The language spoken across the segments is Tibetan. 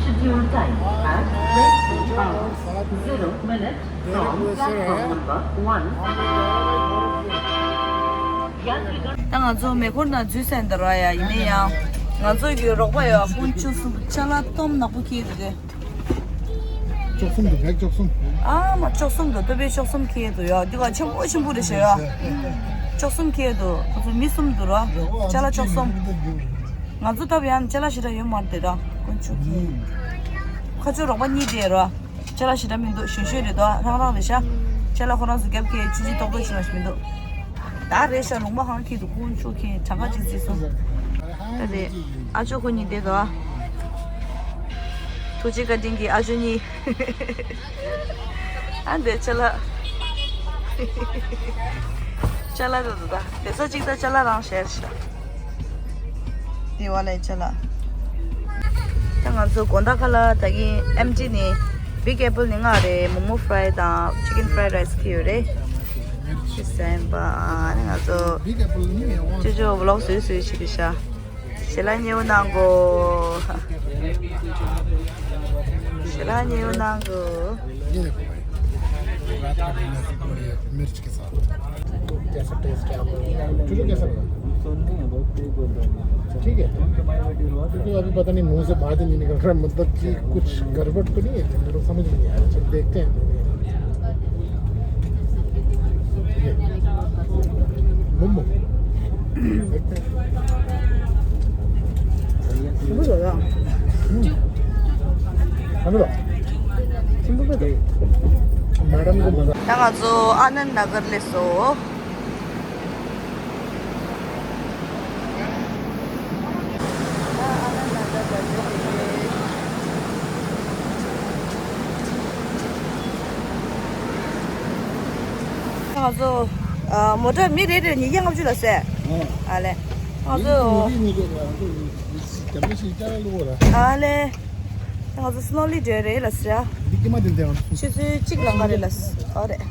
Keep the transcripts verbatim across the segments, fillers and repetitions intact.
Scheduled time at twenty hours, zero minutes from platform number one. ད་ང་ཚོ་མེ་འཁོར་ནང་འཛུལ་ཟིན་འདི་ར་ཡ་ཡིན་ནའི་ཡང་ང་ཚོ་གི་རོགས་པ་ཡོད་དཀོན་མཆོག་གསུམ་ཅ་ལག་སྟོབས་ནག་པོ་ཁྱེར་འདུག་གས། བཅུ་གསུམ་དུ་བེག་བཅུ་གསུམ། ཨ་མ་བཅུ་གསུམ་དུ་ལྟོ་ཕད་བཅུ་གསུམ་ཁྱེར་འདུག་ཡ། འདི་ག་ཆེན་པོ་ཆེན་པོ་རེད་ཤག་ཡ། བཅུ་གསུམ་ཁྱེར་འདུག་ང་ཚོ་མི་གསུམ་འདུག་ར། ཅ་ལག་བཅུ་གསུམ། ང་ཚོ་སྟབས་ཡག་ན་ཅ་ལག་ཞེ་དྲག་ཡོད་མ་རེད་དེ་ར། དཀོན་མཆོག་མཁྱེན། ཁ་ཆོ་རོགས་པ་གཉིས་དེ་ར། ཅ་ལག་ཞེ་དྲག་མི་འདུག་གཞོན་གཞོན་རེད་དོ། རང་རང་རེད་ཤག་ཅ་ལག་ཁོ་རང་ཚོ་རྒྱབ་ཁྱེར་ཆུ་ཆུ་ཏོག་ཏོག་ཞིག་མ་ཞིག་མི་འདུག་ད་རེད་ཤག་ལུང་པ་ཧང་ཁྱེར་འདུག་དཀོན་མཆོག་མཁྱེན། གྲངས་ཀ་གཅིག་བརྩིས་སོང་། ད་རེད། ཨ་ཅོ་ཁོ་གཉིས་བསྡད་འདུག་ཨ། ཐུགས་རྗེ་བཀའ་དྲིན་གྱིས་ཨ་ཅོ་གཉིས། ཨ་འདི་ཅ་ལག་ཅ་ལག་རེད་འདུག་ད་བསྡད་ས་གཅིག་ད་ཅ་ལག་རང་བཞག་ཤག་འདི་བ་ལས་ཅ་ལག་ད་ང་ཚོ་དགོང་དག་ཁ་ལག་ད་གིན་ཨེམ་ཊི་ནས་བིག་ཨེ་པལ་ནས་མངགས་རེད། མོག་མོག་ཧྥ་རའི་དང་ཅི་ཀན་ཧྥ་རའི་རའི་སི་ཁྱེར་ཡོད་རེད། ཤི་སེམས་པ་ཨ་ནི་ང་ཚོ་ཅོ་ཅོ་ཝི་ལོག་བཟོས་བཟོས་བྱེད་ཀྱི་ཤག་ཞལ་ལག་མཉེས་པོ་གནང་གོ་ཞལ་ལག་མཉེས་པོ་གནང་གོ कैसा टेस्ट है आपको? चूचू कैसा लगा? ठीक है। क्योंकि अभी पता नहीं मुंह से बाहर ही नहीं निकल रहा है, मतलब कि कुछ गड़बड़ तो नहीं है, मेरे को समझ नहीं आया। चल देखते हैं। ये मोमो। देखते हैं। हम्म। हम्म। मैडम को ད་ང་ཚོ་ཨ་ནན་ན་གར་སླེབས་སོང་། ང་ཚོ་ཨ་མོ་ཊ་མི་རེ་རེར་ཉིས་བརྒྱ་ལྔ་བཅུ་ལ་ཟེར། ཨ་ལེ། ང་ཚོ་ཨ་ལེ། ང་ཚོ་སི་ནོ་ལི་འགྲོ་རེད་ལ་ཟེར། ཆུ་ཚོད་གཅིག་ལ་ང་རེད་ལ་ཟེར། ཨ་རེད།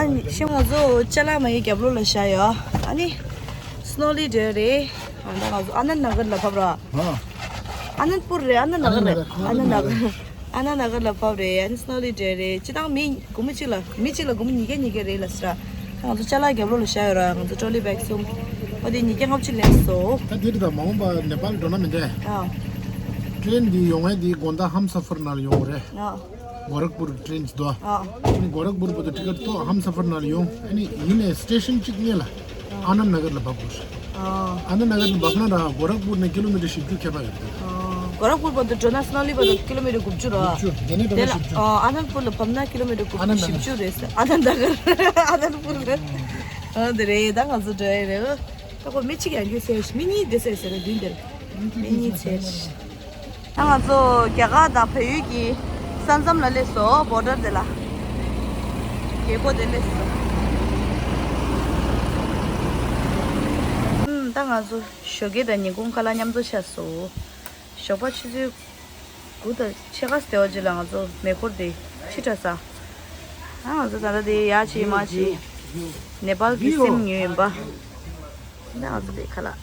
ང་ཤི་ང་ཚོ་ཅ་ལག་མ་ཡི་རྒྱབ་ལོགས་ལ་བཞག་ཡོད། ཨ་ནི་སི་ནོ་ལི་འགྲོ་རེད། ཨ་ནི་ང་ཚོ་ཨ་ནན་ན་གར་ལ་བབས་ར། ཨ་ནན་པུར་རེད། ཨ་ནན་ན་གར་རེད། ཨ་ནན་ན་གར། ཨ་ནན་ན་གར་ལ་བབས་རེད། ཨ་ནི་སི་ནོ་ལི་འགྲོ་རེད། སྤྱིར་བཏང་མི་སྒོར་མོ་གཅིག་ལ་མི་གཅིག་ལ་སྒོར་མོ་ཉིས་བརྒྱ་ཉིས་བརྒྱ་རེད་ལ་ཟེར། ང་ཚོ་ཅ་ལག་རྒྱབ་ལོགས་ལ་བཞག་ཡོད་ར། ང་ཚོ་ཊྲོ་ལི་བེག་གསུམ། ཨོ་དེ་ཉིས་བརྒྱ་ལྔ་བཅུ་ལེན་སོང་། ད་དེ་རེད། ད་མ་འོངས་པ་ནེ་པཱལ་འགྲོ་ན་མི་འདྲ། ཨ། ཊྲེན་འདི་ཡོང་ཡས་འདི་དགོང་དག་ཧམ་ས་ཧྥར་ནང་ལ་ཡོང་རེད། ཨ། གོ་རག་པུར་ཊྲེན་འདུག་ཨ། གོ་རག་པུར་བར་དུ་ཊི་ཀེ་ཊི་ཐོབ་ཧམ་ས་ཧྥར་ནང་ལ་ཡོང་། ཨ་ནི་ཡིན་ནའི་སི་ཊེ་ཤན་གཅིག་སྔོན་ལ་ཨ་ནན་ན་གར་ལ་བབས་དགོས། ཨ། ཨ་ནན་ན་གར་ལ་བབས་ན་ར་གོ་རག་པུར་ནས་ཀི་ལོ་མི་ཊར་བཞི་བཅུ་ཁྱད་པར་ཡོད་རེད། ཨ། གོ་རག་པུར་བར་དུ་འགྲོ་ན་སི་ནོ་ལི་བར་དུ་ཀི་ལོ་མི་ཊར་དགུ་བཅུ་ར། དགུ་བཅུ། དེ་ནས་འགྲོ་དེ་ན་ལ་བཞི་བཅུ། ཨ། ཨ་ནན་པུར་ལ་བབས་ན་ཀི་ལོ་མི་ཊར་དགུ་བཅུ། ཨ་ནན་ན་གར། བཞི་བཅུ་རེད་ཟེར། ཨ་ནན་ན་གར། ཨ་ནན་པུར་རེད། ཨ་དེ་རེད། ད་ང་ཚོ་འགྲོ་ཡི་རེད། ད་ཁོ་མི་གཅིག་ཡང་རྒྱུ་ཟེར་ཞིག་མི་གཉིས་བསྡད་ཟེར་ཟེར་རེད་མདུན་དེར། མི་གཉིས་ཚེ་ཞིག་ད་ང་ཚོ་རྒྱ་གར་དང་བལ་ཡུལ་གྱི་ས་མཚམས་ལ་སླེབས་སོང་། བོར་ཌར་དེ་ལ། རྒྱལ་སྒོ་དེ་སླེབས་སོང་། ཨུམ། ད་ང་ཚོ་ཞོགས་ཀས་དང་ཉིན་གུང་ཁ་ལག་མཉམ་དུ་ཆགས་སོང་། ཞོགས་པ་ཆུ་ཚོད་དགུ་དང་ཕྱེད་ཀ་ཙམ་དེ་བ་ཅིག་ལ་ང་ཚོ་མེ་འཁོར་དེ་ཕྱི་དྲགས་ས། ཨ། ང་ཚོ་ད་ལྟ་དེ་ཡར་ཕྱིན་མར་ཕྱིན་ནེ་པཱལ་གྱི་སིམ་ཉོས་ཡིན་པ། ད་ང་ཚོ་དེ་ཁ་ལག་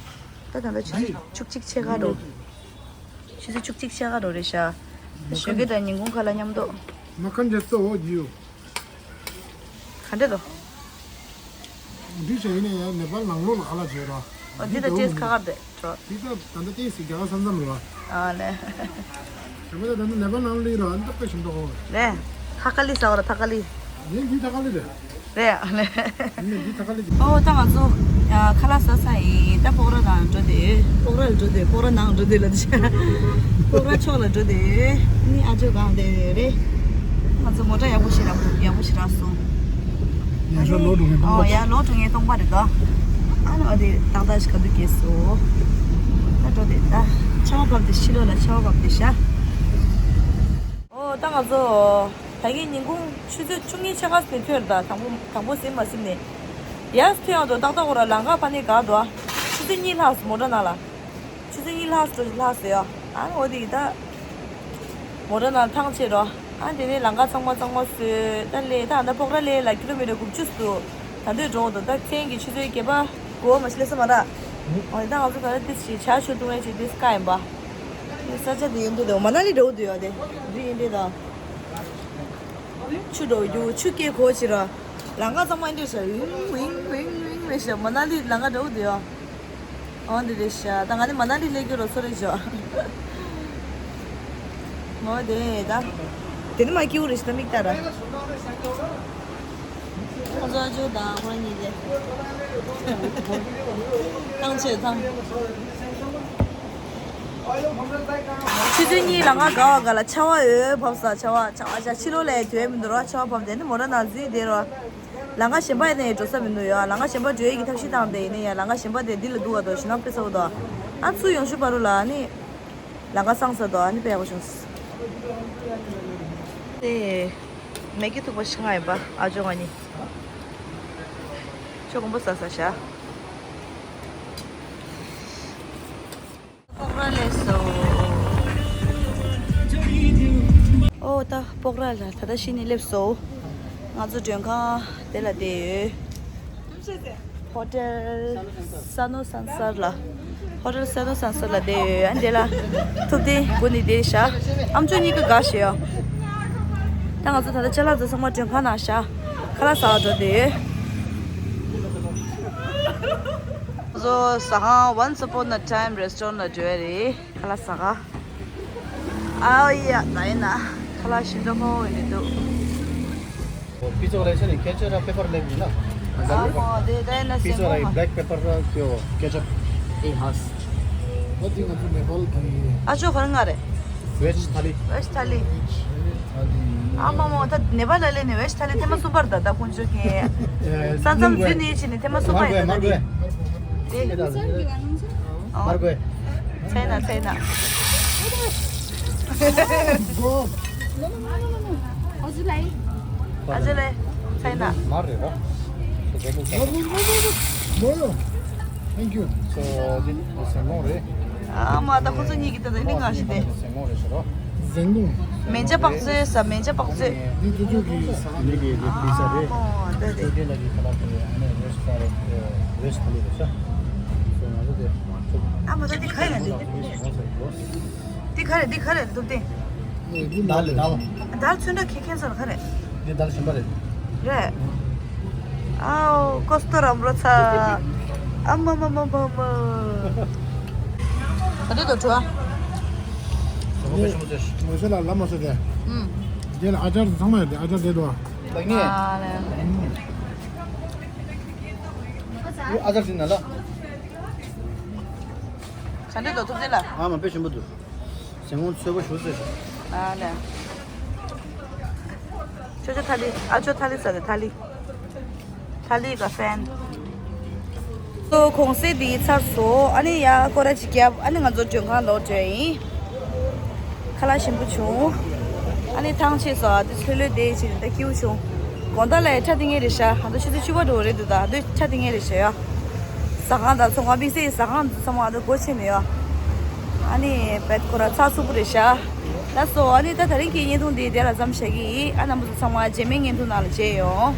ད་ད་ལྟ་ཆུ་ཚོད་བཅུ་གཅིག་ཕྱེད་ཀ་འགྲོ། ཆུ་ཚོད་བཅུ་གཅིག་ཕྱེད་ཀ་འགྲོ་རེད་ཤག་ཞོགས་ཀས་དང་ཉིན་གུང་ཁ་ལག་མཉམ་དུ། མ་ཁན་ཇེ་སོ་འོ་ཇིའོ། ག་འདྲ་འདུག་འདི་བྱས་ཡིན་ནའི་ནེ་པཱལ་ནང་ལོགས་ལ་ཁ་ལག་བྱས་ར། ཨོ། འདི་དང་ཅེས་ཁ་ཁར་དེ་འགྲོ། འདི་ད་ད་ལྟ་ཏེས་སི་རྒྱ་གར་ས་མཚམས་ལ། ཨ་ལེ། བྱས་པ་ད་ད་ནི་ནེ་པཱལ་ནང་ལ་ཡིན་ར། འདི་དཔེ་ཞིམ་འདུག་ཧོ། རེད། ཐ་ཀ་ལི་ཟ་བ་ར། ཐ་ཀ་ལི། ངས་འདི་ཐ་ཀ་ལི་རེད། རེད། ཨ་ལེ། ངས་འདི་ཐ་ཀ་ལི་རེད། ཨོ། ད་ང་ཚོ་ཨ་ཁ་ལག་ཟ་ས་ཡིན། ད་སྤོག་ར་ནང་འགྲོ་དེ། སྤོག་ར་ལ་འགྲོ་དེ། སྤོག་ར་ནང་འགྲོ་དེ་ལ་དེ། སྤོག་ར་ཕྱོགས་ལ་འགྲོ་དེ། ནི་ཨ་ཅོ་གང་དེ་རེད། ང་ཚོ་མོ་ཊ་ཡག་པོ་ཞིག་རག་ཡག་པོ་ཞིག་རག་སོང་། ཡར་ལོག་འགྲོ་མཁན་སྟོང་པ། ཨོ། ཡར་ལོག་འགྲོ་མཁན་སྟོང་པ་རེད་དོ། ཨ་ནི་ཨ་དེ་ཏག་ཏག་ཞིག་ག་དུས་སྐྱེས་སོ། ད་འགྲོ་དེ་ད་ཆར་པ་བབས་ཏེ་ཕྱི་ལོགས་ལ་ཆར་པ་བབས་ཏེ་ཤག་ཨོ། ད་ང་ཚོ་ད་གིན་ཉིན་གུང་ཆུ་ཚོད་བཅུ་གཉིས་ཕྱེད་ཀ་ཙམ་ནས་ཐོན་རེད་ད། དང་པོ་དང་པོ་ཟིན་མ་ཟིན་ནས་ཡར་ཐོན་ཡོང་དུས་ཏག་ཏག་འོ་ར་ལམ་ཁ་ཕ་ནས་འགག་འདུག་ཆུ་ཚོད་གཉིས་ལྷག་སོང་མོ་ཊ་ནང་ལ། ཆུ་ཚོད་གཉིས་ལྷག་ཙམ་ལྷག་ཙམ་ཡོད། ཨ་ནི་འོ་དེ་ཡིན་ད། མོ་ཊ་ནང་ཐང་ཆད་འགྲོ། ཨ་དེ་ནས་ལམ་ཁ་ཚང་མ་གཙང་མ་བཟོས། ད་ལས་ད་ད་སྤོག་ར་ལས་ལ་ཀི་ལོ་མི་ཊར་དགུ་བཅུ་ཙམ་འདུག་ད་འདོད་འགྲོ་འདུག་ད་མཚན་གྱི་ཆུ་ཚོད་བརྒྱད་པ་དགུ་པ་མ་ཞིག་སླེབས་ས་མ་རེད། འོ་ད་ང་ཚོ་ད་ལྟ་ཏིས་ཞིག་ཇ་ཆུ་བཏུང་ཡས་ཅིག་ཏིས་དཀའ་ཡིན་པ། ས་ཆ་དེ་ཡིན་དུས་དང་མ་ན་ལི་འགྲོ་འདུག་ཡོད་དེ། འདི་ཡིན་དེ་དང་། ཆུ་འགྲོ་རྒྱུ་ཆུ་སྐྱེ་གོ་ཕྱིར། ལམ་ཁ་ཚང་མ་འདི་ཤ་ཝིང་ཝིང་ཝིང་ཝིང་ཝིང་ཤ་མ་ན་ལི་ལམ་ཁ་འགྲོ་འདུག་ཡོད། འོ་འདི་རེད་ཤག་ད་ང་ནི་མ་ན་ལི་སླེབས་རྒྱུ་རོ་སོ་རེད་ཤག་འོ་དེ་ད། དེ་ནི་མ་སྐྱིད་པོ་རེད་ཤག་ད་མིག་ལྟ་ར། ཁོང་ཚོ་ཨ་ཇོ་དང་ཁོ་རང་གཉིས་དེ། ཐང་ཆད་ཐང་། ཆུ་ཚོད་གཉིས་ལམ་ཁ་ག་བ་ག་ལ་ཆར་པ་འོད་བབས་ས། ཆར་པ་ཆར་པ་ཆར་ཕྱི་ལོགས་ལ་དུས་མི་འདུག་ར། ཆར་པ་བབས་དེ་ནི་མོ་ཊ་ནང་འཛུལ་བསྡད་རོ། ལམ་ཁ་གཞན་པ་ཡིན་ནའི་འགྲོ་ས་མི་འདུག་ཡ། ལམ་ཁ་གཞན་པ་འགྲོ་ཡས་ཀྱི་ཐབས་ཤེས་བཏང་སྟེ་ཡིན་ནའི་ཡ། ལམ་ཁ་གཞན་པ་དེ་འདི་ལ་འདུག་ག་དོ་ཞིག་ན་དཔེ་ཚ་བོ་དོ། ཨ་ཚུར་ཡོང་ཤུལ་བར་དུ་ལ་ནི་ལམ་ཁ་སངས་ས་དོ། ཨ་ནི་དཔེ་ཡག་པོ་བྱུང་། དེ་མེ་གི་ཐུག་པ་ཤི་ང་ཡིན་པ། ཨ་ཇོ་ང་གཉིས་ཆོ་གོམ་པ་ཟ་ས་ཤ། སྤོག་ར་ལས་སོ། ཨོ་ད་སྤོག་ར་ལ་ད་ལྟ་ཤི་ནི་སླེབས་སོ། ང་ཚོ་མགྲོན་ཁང་དེ་ལ་བསྡད་ཡོད། ཧོ་ཊེལ་ས་ནོ་སན་སར་ལ། ཧོ་ཊེལ་ས་ནོ་སན་སར་ལ་བསྡད་ཡོད། ཨ་འདི་ལ་ཐུབ་བསྟན་སྒུག་ནས་བསྡད་ཤག་ཨམ་ཅོག་གཉིས་ཀ་དགའ་ཞེས་ཡོད། ད་ང་ཚོ་ད་ལྟ་ཅ་ལག་ཚོ་ཚང་མ་མགྲོན་ཁང་ནང་བཞག་ཁ་ལག་ཟ་བར་འགྲོ་བསྡད་ཡོད། ང་ཚོ་ཟ་ཁང་Once Upon a Time Restaurant ལ་འགྲོ་ཡ་རེད། ཁ་ལག་ཟ་ག་ཨའོ་ཡ། ད་ཡིན་ན་ཁ་ལག་ཞིམ་འདྲ་མང་པོ་ཡོད་འདུག Pizza वाला ऐसा नहीं, केचप और पेपर लेंगे ना। ཨ་ཧོ། དེ་ད་ཡིན་ན་སེང་གོ་མ། ब्लैक पेपर र त्यो केचप। ए हस्। कति ང་ཚོ་नेपाल གི་ཨ་ཅོ་ག་རེ་ང་རེད། वेज थाली। वेज थाली। थाली। ཨ་མ་མ། ད་ནེ་པ་ལ་སླེབས་ནས་वेज थाली ཐེངས་མ་གསུམ་པ་རེད། ད་ད་དཀོན་མཆོག་གིས་ས་མཚམས་འཛུལ་ནས་ཕྱིན་ནས་ཐེངས་མ་གསུམ་པ་ཡིན་ད་ད་དེ། དེ། མར་གོས། ཚེ་ན་ཚེ་ན། ཨ་ཅེ་ལེ། ཚེ་ན། མར་རེད་ར། Thank you. So, this is ཟན་ལོང་རེད། ཨ་མ། ད་ཁོ་ཚོ་གཉིས་ཀྱི་ད་ད་ནི་ང་ཞིག་དེ། ཟན་ལོང་རེད་ཟེར་རོ། ཟན་ལོང་། མན་ཇ་པག་ཚོས་ཟ། མན་ཇ་པག་ཚོས། འདི་ཏུ་ཅུ་གི་ཟ་ཁང་འདི་གི་འདི་པི་ཛ་རེད། ཨ་ད་དེ། ཏུ་ཅུ་ལ་གི་ཁ་ལག་དེ་ཨ་ནི་རེས་ཁ་རེད། རེས་ཁ་ལི་རེད་ཤག་སོ་ང་ཚོ་དེ། ཨ་མ། ད་འདི་ག་ཡིན་ན་འདི། འདི་ག་རེད། འདི་ག་རེད་འདུག་སྟེ། འདི་ནང་ལ་ནང་། ད་ཚོན་ཁྲ་ཁེ་ཁེན་ཚོར་ག་རེད། འདི་ད་ཞིམ་པ་རེད། རེད། ཨའོ་ཀོ་སྟོ་རམ་རོ་ཚ། ཨ་མ་མ་མ་མ་མ། ད་དེ་དོ་བྲོ། ངོ་ཤེས་ལ་ལ་མ་ཟེར་ཏེ། ཨུམ། དེ་ལ་ཨ་ཅར་ཚང་མ་ཡོད་དེ། ཨ་ཅར་དེ་དོ། ལགས་ནི། ཨ་ལེ། ཨ་ཅར་ཟིན་ན་ལ། ག་འདྲ་འདུག་ཐུབ་བསྟན་ལགས། ཨ་མ་དཔེ་ཞིམ་པོ་འདུག་ཟན་ལོང་ཚོས་པ་ཞུ་ཟེར། ཨ་ལེ། ཅོ་ཅོ་ཐ་ལི། ཨ་ཅོ་ཐ་ལི་ཟ་རེད། ཐ་ལི། ཐ་ལི་ག་ཧྥན། སོ་གོང་སེ་འདི་ཚར་སོང་། ཨ་ནི་ཡ་སྐོར་ར་ཅིག་བརྒྱབ། ཨ་ནི་ང་ཚོ་མགྲོན་ཁང་ལོག་འགྲོ་ཡིན། ཁ་ལག་ཞིམ་པོ་བྱུང་། ཨ་ནི་ཐང་ཆད་སོང་། ཨ་དེ་ཚོ་ལོས་བསྡད་བྱས་ནས་ད་སྐྱིད་པོ་བྱུང་། དགོང་དག་ལ་ཡ་ཁྲ་ཏིང་ངེ་རེད་ཤག་ཨ་ད་ཆུ་ཚོད་བཅུ་པ་འགྲོ་རེད་འདུག་ད་ཨ་ད་ཁྲ་ཏིང་ངེ་རེད་ཤག་ཡ། ཟ་ཁང་དང་ཚོང་ཁང་དམིགས་བསལ་གྱི་ཟ་ཁང་ཚང་མ་ཨ་ད་སྒོ་ཕྱེ་ནས་ཡ། ཨ་ནི་བེད་ཁོ་ར་ཚགས་ཚུད་པོ་རེད་ཤག་ལགས་སོ། ཨ་ནི་ད་དེ་རིང་གི་བརྙན་ཐུང་འདི་དེ་ལ་མཚམས་བཞག་གི་ཡིན། ཨ་རྣམ་པ་ཚོ་ཚང་མ་རྗེས་མའི་བརྙན་ཐུང་ནང་ལ་མཇལ་ཡོང་།